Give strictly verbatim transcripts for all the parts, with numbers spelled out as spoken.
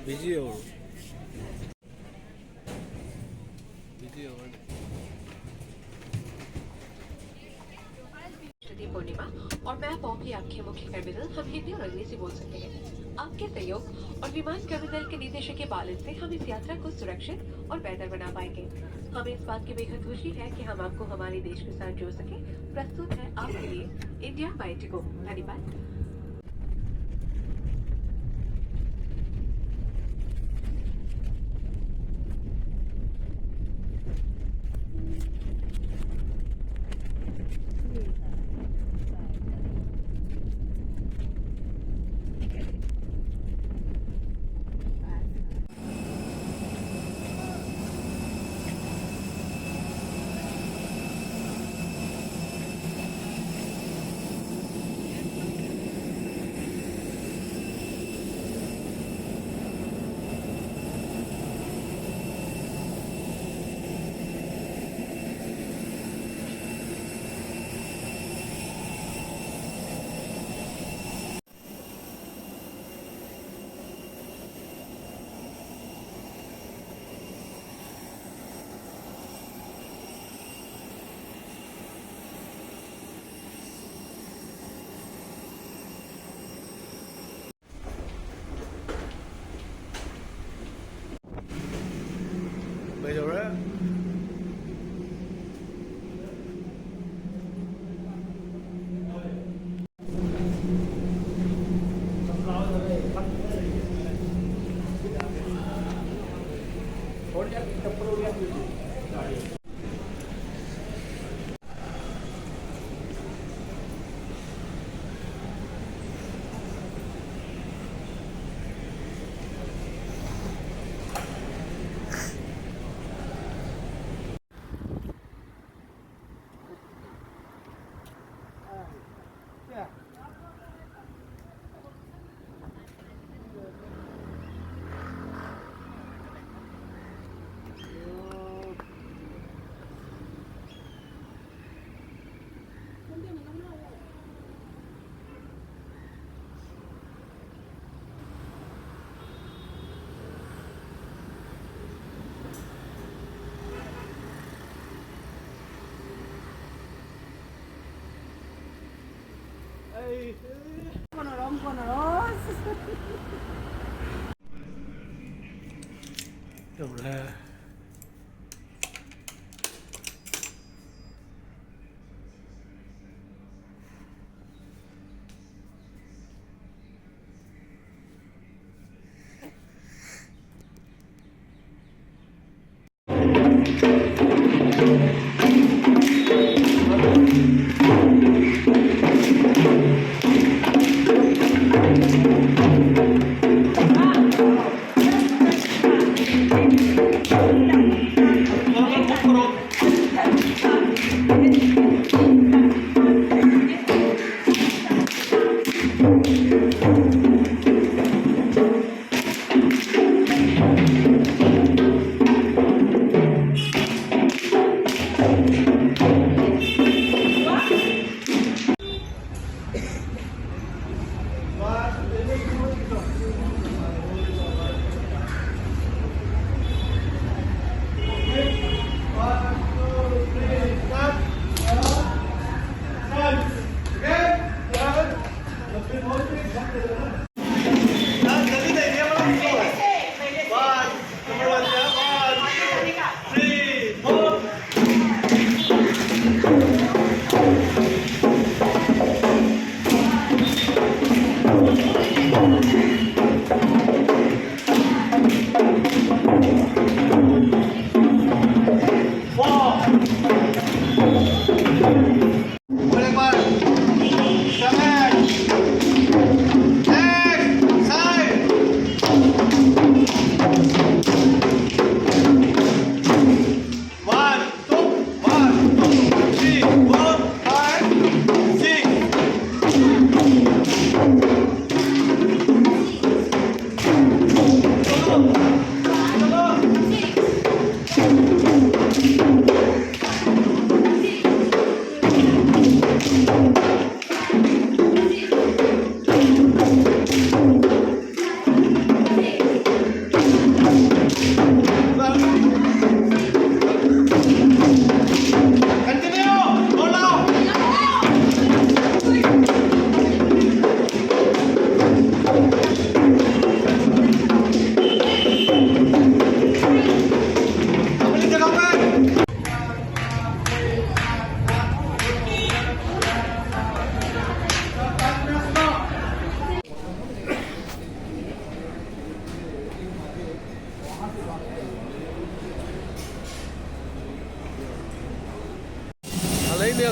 Video. Video. श्रुति पूर्णिमा और मैं Poppy, आपके मुख्य टर्मिनल। हम हिंदी और अंग्रेजी बोल सकते हैं। आपके सहयोग और विमान टर्मिनल के निदेशक के पालन से हम इस यात्रा को सुरक्षित और बेहतर बना पाएंगे। हमें इस बात की बेहद खुशी है कि हम आपको हमारे देश के साथ जोड़ सके। प्रस्तुत है आपके लिए इंडिया बाय इंडिगो। धन्यवाद। Con nó đóng, con nó đó. Chụp là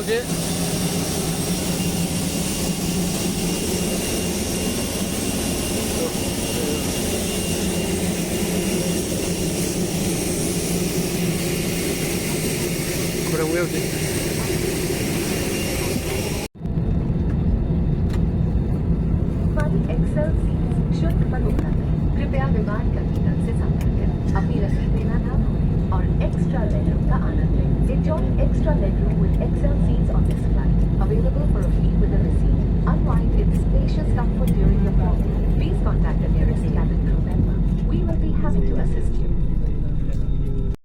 ꯈꯣꯏꯔꯝꯒꯦ ꯍꯧꯖꯤꯛ꯫ हमारी एक्सएल सीट्स शुल्क पर उपलब्ध है। कृपया विमान टर्मिनल से संपर्क करें। अपनी रसीद देना ना भूलें और एक्स्ट्रा लेगरूम का आनंद लें। Enjoy extra legroom with X L seats on this flight. Available for a fee with a receipt. Unwind in spacious comfort during your boarding. Please contact the nearest cabin crew member. We will be happy to assist you.